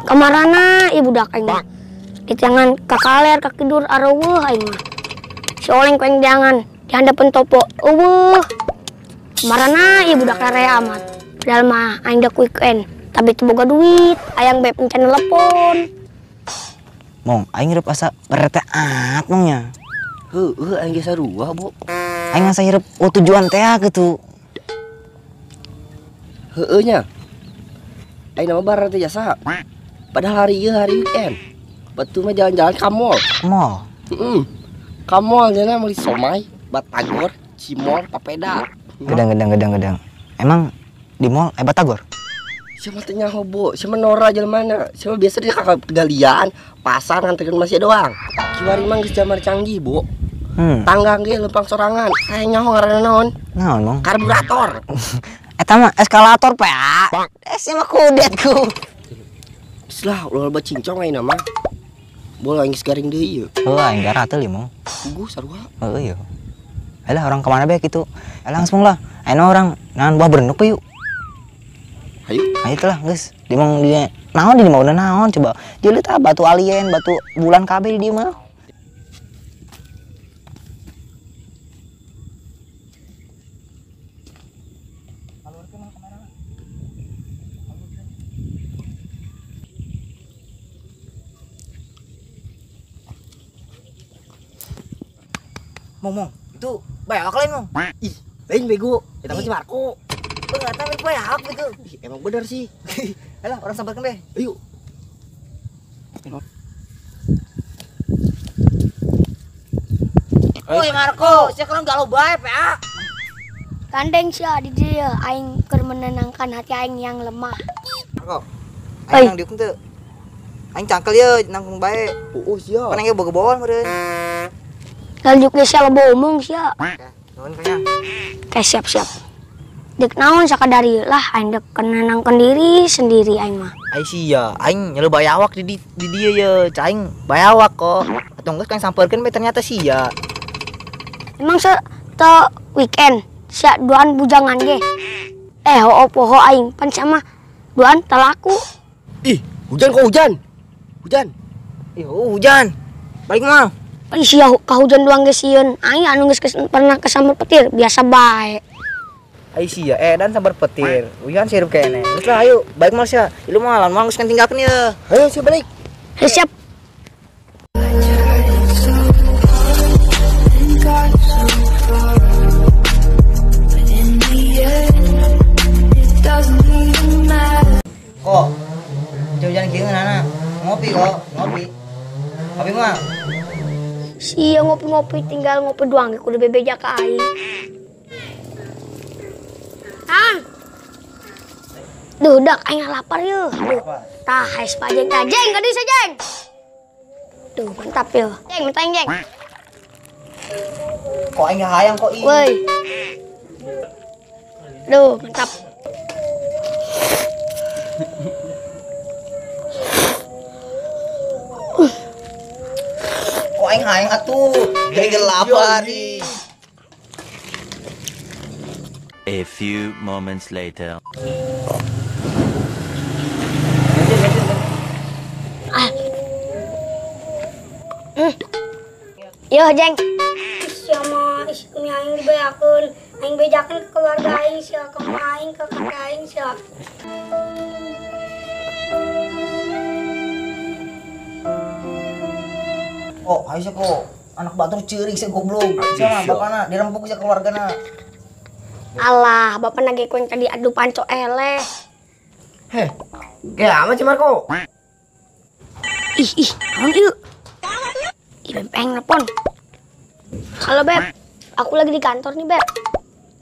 Kamarana ieu budak aing mah. Diteangan ka kaler ka kidur areuweuh aing mah. Si oleng ku aing deangan di handapeun topo euweuh. Kamarana ieu budak rare amat. Padahal mah aing dek weekend, tapi teu boga duit, ayang beb encan telepon. Mong, aing hirup asa bereteat mong nya. Heueuh aing ge sarua, Bu. Aing asa hirup oh tujuan teh gitu. Heueuh nya. Aing nama barang teh jasa. Padahal hari ieu hari weekend. Betul mah jalan-jalan ka mall. Mall? Heeh. Ka mall nya meuli somai, batagor, cimol, papeda. Gedang gedang gedang gedang. Emang di mall batagor? Siapa teh nyaho, Bu? Siapa nora jelema? Siapa biasa dia ka galian, pasar nganterkeun masih doang. Kiwari mah geus jamar canggih, Bu. Tanggang ge lempang sorangan. Aya nyaho ngaranna naon? Naon, Mong? Karburator. Eta mah eskalator, Pak. Eh, mah kudet ku. Geus lah, ulah loba cincong ayeuna mah. Bola geus garing deui ieu. Heuh, aing gara teu mong. Puguh sarua. Heueuh ieu. Alah orang kemana bae kitu. Alah langsung lah. Ayeuna orang naon buah berenduk yuk. Ayo. Ayo itulah geus. Di mong di naon di mauna naon coba. Jeung tah batu alien, batu bulan kabeh di dieu mah. Mong, mong, itu bayawak lain, Mong. Ih, lain bego. Eta mah si Marco. Enggak tahu bayawak bego. Ih, emang bener sih. Alah, orang sambarkeun deh. Ayo. Woi Marco, sia kalau galau bae, PA. Gandeng sia di dieu aing keur menenangkan hati aing yang lemah. Marco, aing nang diuk teu. Aing cangkel ye nangkung bae. Heueuh sia. Pan aing boga bawon meureun. Lanjut ge sia loba omong sia. Nuhun kanya. Oke, siap-siap. Dek naon sakadari lah aing dek nenangkeun diri sendiri aing mah. Ai sia, aing nyelu bayawak di dieu ye, aing bayawak kok. Atau geus kan sampeurkeun bae ternyata sia. Emang se te weekend sia duaan bujangan ge. Eh hoo poho aing pan sia mah duaan telaku. Ih, hujan kok hujan. Hujan. Ih, oh, hujan. Balik mah. Ih sia kahujan doang ge sieun. Aing anu geus pernah kesambar petir biasa bae. Ai sia dan sambar petir. Hujan sirup kene. Geus lah ayo balik mah sia. Ieu mah lamun geus kan tinggalkeun ieu. Ayo sia balik. Ayo siap. Kok hujan kieu nana. Ngopi kok, ngopi. Ngopi mah. Sia ngopi-ngopi tinggal ngopi doang ge kudu bebeja ka aing. Ah. Duh, dak aing lapar yeuh. Aduh. Tah, haes pajeng tah. Jeng, ka dieu jeng. Duh, mantap yeuh. Jeng, minta aing, Jeng. Kok aing hayang kok ih. Woi. Duh, mantap. Kok aing hayang atuh. Jadi lapar. A few moments later. Ah. Yo, Jeng. Sia mah mie aing dibeakeun. Aing bejakeun ke keluarga aing sia, ke emak aing, ke kakek aing sia. Oh, ayo sia kok. Anak batur ceurik sia goblok. Sia mah bapana dirempuk sia keluargana. Alah, bapak nage ku yang tadi adu panco eleh. Heh, kayak amat si Marco. Ih, ih, naon ieu? Ih, Beb, aing nelpon. Halo, Beb. Aku lagi di kantor nih, Beb.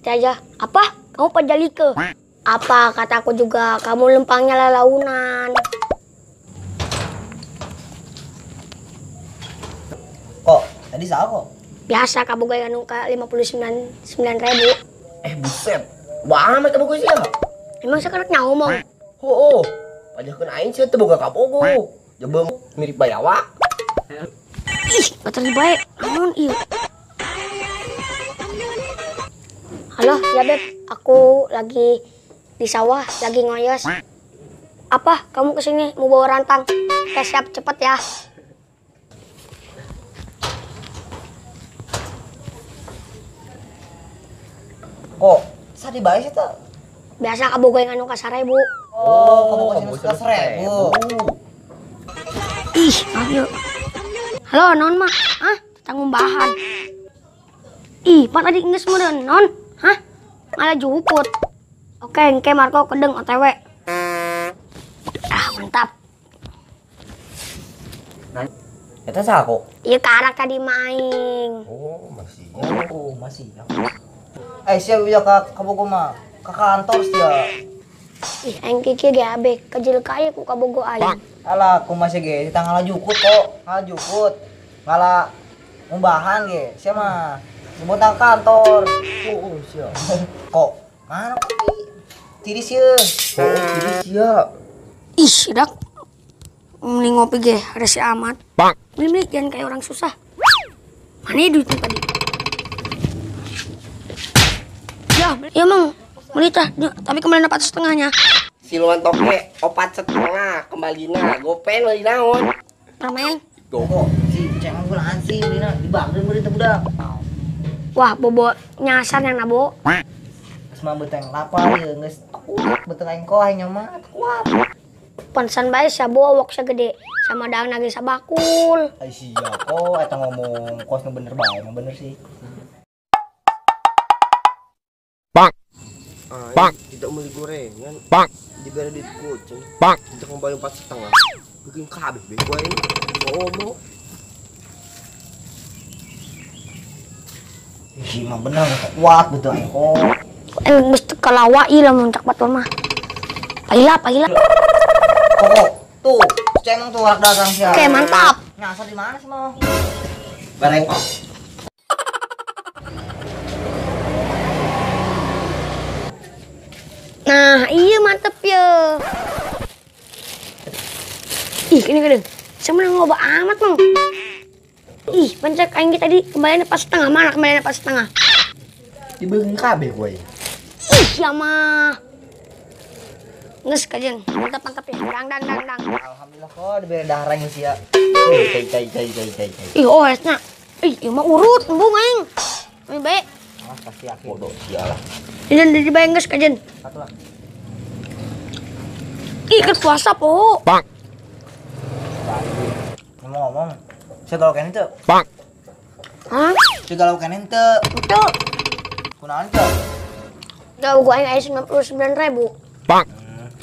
Aja. Apa? Kamu pajalike? Apa kata aku juga, kamu lempangnya lalaunan. Kok, tadi salah kok? Biasa kaboga anu ka 59.000. Eh buset, wah amat kabogo sia. Emang sekarang nyaho mong? Heueuh, pajakeun aing sia teu boga kabogo. Jebeng mirip bayawak. Ih, bater bae. Naon ieu? Halo, ya Beb, aku lagi di sawah, lagi ngoyos. Apa? Kamu kesini mau bawa rantang? Oke, siap, cepet ya. Kok sadi bae sih teh? Biasa kabogoh yang anu ka 1000. Oh, kabogoh anu ka 1000. Ih, ayo. Halo, non mah. Hah? Tanggung bahan. Ih, pak tadi geus meureun, non. Hah? Malah juput. Oke, engke Marco kedeng OTW. Ah, mantap. Nah, eta saha kok? Iya, karak tadi maing. Oh, masih. Oh, masih. Eh, siap ya ka kabogoh mah. Ka kantor sia. Ih, aing kiki ge abe kejil ka ku kabogoh aing. Alah, ku masih ge ditanggal jukut kok. Ngala jukut. Ngala ngumbahan ge. Sia mah sebut nang kantor. Oh, sia. Kok mana kopi? Tiris ye. Oh, tiris ya. Ih, dak. Mending ngopi ge, rese amat. Bang. Beli jangan kayak orang susah. Mana duitnya tadi? Ya, ya mang, beli tah, tapi kembali 4,5-nya. Siluman toke 4,5 kembalina, gopen beli naon? Permen. Kok si cengeng kulaan sih beli dibangkeun beli teh budak. Wah, bobo nyasar yang nabo. Geus mah beteng lapar ye, geus kuat beteng aing koh aing mah kuat. Pantesan bae sia bowok segede sama daang nage sabakul. Ai sia kok eta ngomong kos nu bener bae, emang bener sih. Bang. Bang, tidak beli gorengan. Bang, diberi duit kucing. Bang, tidak kembali 4,5. Bikin kabeh bego ini. Ngomong. Ih, mah bener kuat betul aing kok. Aing geus teu kalawa ieu lamun cak batur mah. Paila, paila. Kok tuh, cengeng tuh rak dagang sia. Oke, mantap. Nyasar di mana sih mau? Bareng kok. Nah, iya mantep ya. Ih, ini kadang. Saya loba amat, Mang. Ih, pencet aing tadi kembalian 4,5. Mana kembalian 4,5? Dibeukeun kabeh kowe. Ih, ya mah. Nges kajeng, mantap mantap ya. Dang dang dang dang. Alhamdulillah kok diberi daharang sih ya. Cai cai cai cai cai. Ih, oh esna. Ih, ieu mah urut embung aing. Ini bae. Ah, pasti akhir. Bodoh sia lah. Ini dari bae geus kajen. Satu lah. Ih, keur puasa po. Bang. Ngomong-ngomong, saya galau kene teu? Bang. Hah? Saya galau kene teu? Teu. Kunaon teu? Galau gua aing aya 99.000. Bang.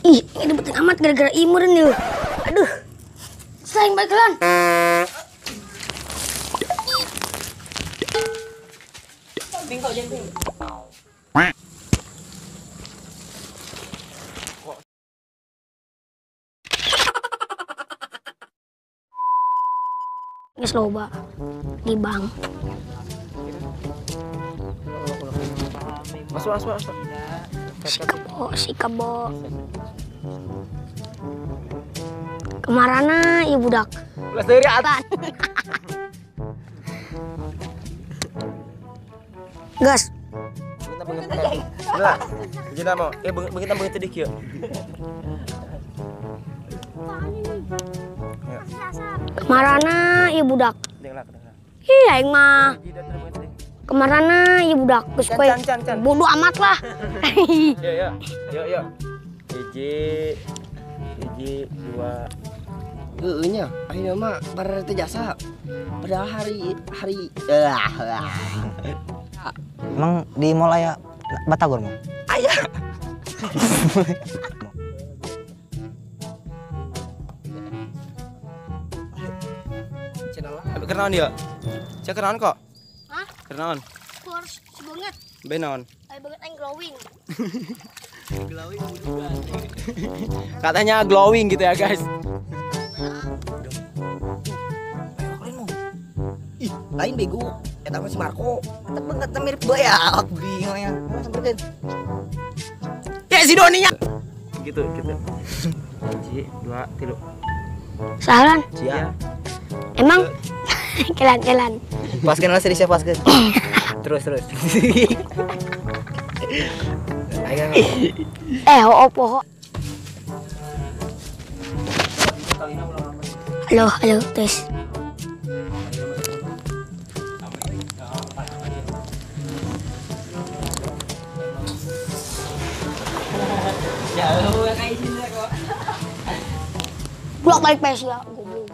Ih, ini beteng amat gara-gara imur nih. Aduh. Sayang baik lan. Geus loba di bank. Masuk, masuk, masuk. Si kebo, si kebo. Kemarana ieu budak? Ulah seuri atuh. Gas. Lah, jadi mau begitu begitu di kieu. Kemarana ieu budak? Ih, aing mah. Kemarana ieu budak? Geus kowe bodoh amat lah. Yo yo. Yo yo. Hiji, hiji, dua. Heueuh nya, ayeuna mah bareng teh jasa. Padahal hari Emang di mall aya batagor mah? Aya. Kenaon dia? Cek kenaon kok? Hah? Kenaon? Kurs banget. Benaon? Ayo banget aing glowing. Glowing juga. Katanya glowing gitu ya, guys. Ih, lain bego. Eta mah si Marco. Eta banget mirip bae ya, bingung ya. Samperkeun. Ya si Doninya. Gitu, gitu. 1, 2, 3. Sahalan. Sia. Emang kelan-kelan. Paskeun lah serius ya paskeun. Terus terus. Eh, opo. Halo, halo, tes. Blok balik PS ya, goblok.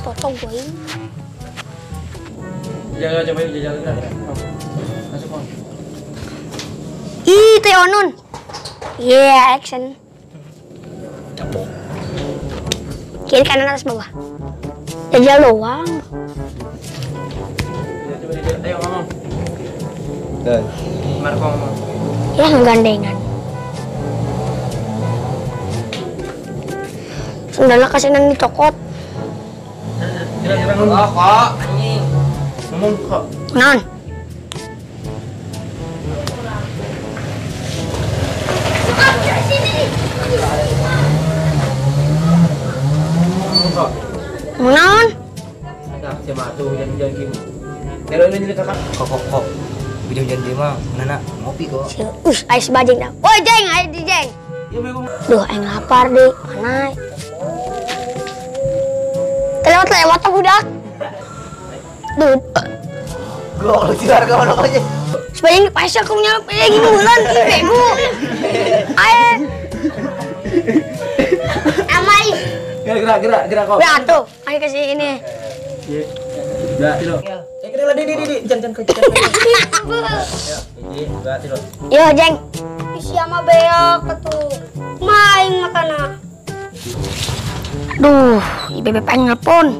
Potong gue ini. Jangan coba ini jalan gerak. Masuk on. Ih, teh onun. Yeah, action. Kiri kanan atas bawah. Jajal doang. Coba ayo ngomong. Dan Marco ngomong. Ya ngegandengan. Sendalnya kasinan dicokot. Oh, kok anjing. Ngomong kok. Non. Non. Ada siapa tuh hujan-hujan gini. Kalau ini jadi kakak. Kok. Hujan-hujan dia mah nana ngopi kok. Ais bajing dah. Woi, jeng, ayo di jeng. Duh, aing lapar deh. Mana? Lewat-lewat tuh budak. Duh. Gua lu siar ke mana aja. Sebanyak pasal aku nyalap lagi bulan, bego. Ayo. Amai. Gerak kok. Ya tuh, ayo kasih ini. Dua, tilu. Kira di jangan ke. Dua, tilu. Yo, jeng. Isi sama beak tuh. Main makana. Aduh, IBB pengen nelpon.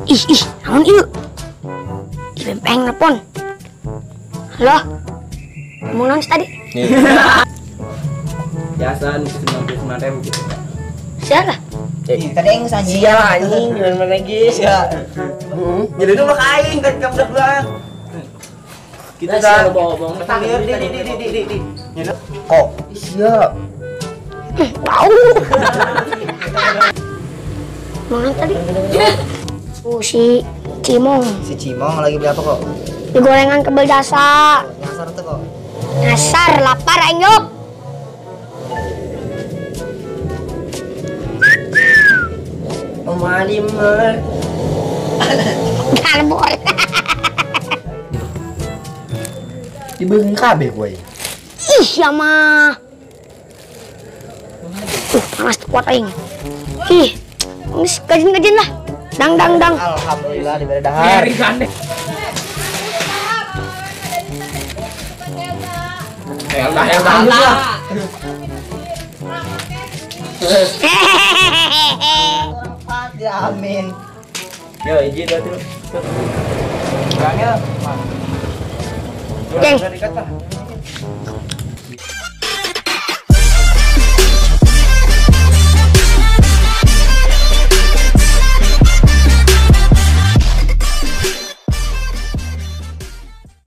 Ih, naon ieu? IBB pengen nelpon. Halo. Ngomong naon tadi? Biasa 99.000 gitu. Siapa? Tadi yang sanji. Sia anjing, gimana lagi? Sia. Jadi lu mah aing kan kamu udah bilang. Kita dah bohong. Di. Kok? Sia. Bau. Mana tadi? Oh, si Cimong. Si Cimong lagi beli apa kok? Di gorengan kebel jasa. Nyasar tuh kok. Nyasar, lapar aing yuk. Om Karbol. Dibeli kabeh kowe. Ih, ya mah. Panas kuat aing. Ih, geus gajin-gajin lah. Dang. Alhamdulillah diberi dahar. Eldah. Ya amin. Yo, izin dah tuh. Bilangnya, Jeng.